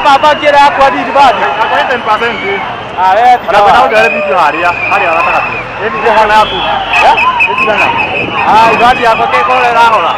Baba kĩrĩa yakwa nini badi. Yakwa nĩ 10%. Ah, we tiga. Ona kwenda ũndware video harĩa harĩa gatagatĩ. Ĩni hana yaku. Eh? Ĩtigana. Ah, ibadi yakwa kĩkorwo ĩrahora.